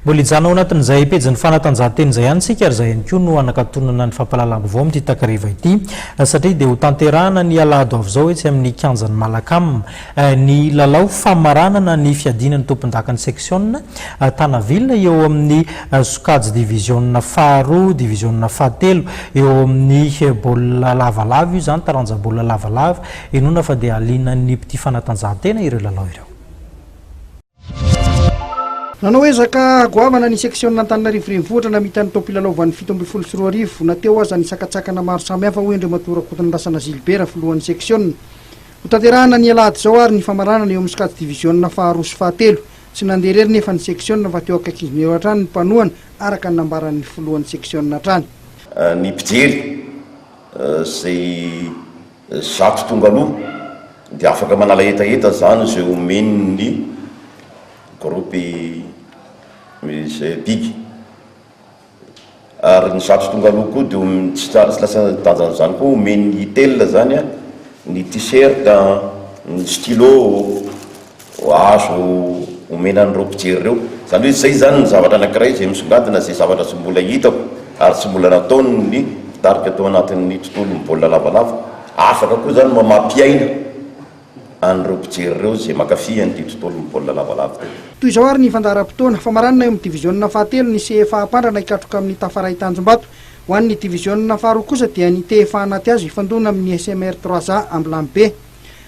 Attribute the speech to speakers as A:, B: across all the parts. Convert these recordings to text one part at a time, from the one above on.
A: Mbola hijanona ao anatin'izay pejin'ny fanatanjahantena izay ihany isika ary izay ihany koa no hanakatonana ny fampahalalam-baovao amin'ity takariva ity satria dia hotanterahana ny alahady ho avy izao etsy amin'ny kianjan'ny Malacam ny lalao famaranana ny fiadiana ny tompondakan'ny seksiona Tana Ville eo amin'ny sokajy diviziona faharoa, diviziona fahatelo eo amin'ny baolina lavalava io izany, taranja baolina lavalava. Inoana fa dia hahaliana ny mpitia fanatanjahantena ireo lalao ireo.
B: Nanao ezaka goavana ny seksiona Antananarivo Renivohitra namita ny taom-pilalaovan'ny 2017 na teo aza ny sakantsakana maro samihafa hoy Andriamatoa Rakotonirasana Gilbert filohan'ny seksiona. Hotanterahana ny alahady izao ary ny famaranana eo amin'ny sokajy diviziona faharoa sy fahatelo. Tsy nandeha irery nefa ny seksiona fa teo akaikin'izy ireo hatrany ny mpanohana araka ny nambaran'ny filohan'ny seksiona hatrany.
C: Ny mpijery izay 100 tonga aloha dia afaka manala hetaheta zany izay omen'ny groupe izay big ary ny 100 tonga aloha koa dia tsy lasa danjan'izany koa omen'ny itel zany an ny t-shirt, ny stylo azo omena an'ireo mpijery ireo. Izany hoe izay izany ny zavatra anankiray izay misongadina, izay zavatra tsy mbola hitako ary tsy mbola nataon'ny mpitarika tao anatin'ny tontolon'ny baolina lavalava. Afaka koa izany mampiaina an'ireo mpijery ireo izay mankafy an'ity tontolon'ny baolina lavalava ity.
B: Toy izao ary ny fandaharam-potoana, famaranana eo amin'ny diviziona fahatelo ny CFA Ampandrana hikatroka amin'ny Tafaray Tanjombato. Ho an'ny diviziona faharoa kosa dia ny TFA Anatihazo hifandona amin'ny SMR Trois A Ambilanibe.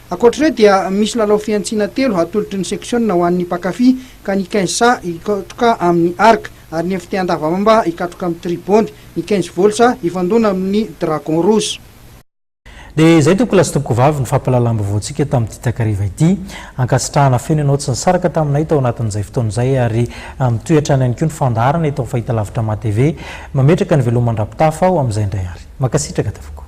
B: Ankoatr'ireo dia misy lalao fihantsiana telo hatolotry ny seksiona ho an'ny mpankafy ka ny Quinze sa hikatroka amin'ny Arc ary ny FT Andavamamba hikatroka amin'ny Tribondy, ny Quinze Volts hifandona amin'ny Dragon Rouge.
A: Dia izay tompokolahy sy tompokovavy ny fampahalalam-baovaontsika tamin'ity takariva ity. Ankasitrahana feno ianao tsy nisaraka taminay tao anatin'izay fotoana izay ary mitohy hatrany ihany koa ny fandaharana eto amin'ny fahitalavitra MATV. Mametraka ny veloma mandra-pitafa aho amin'izay indray ary. Mankasitraka tompoko.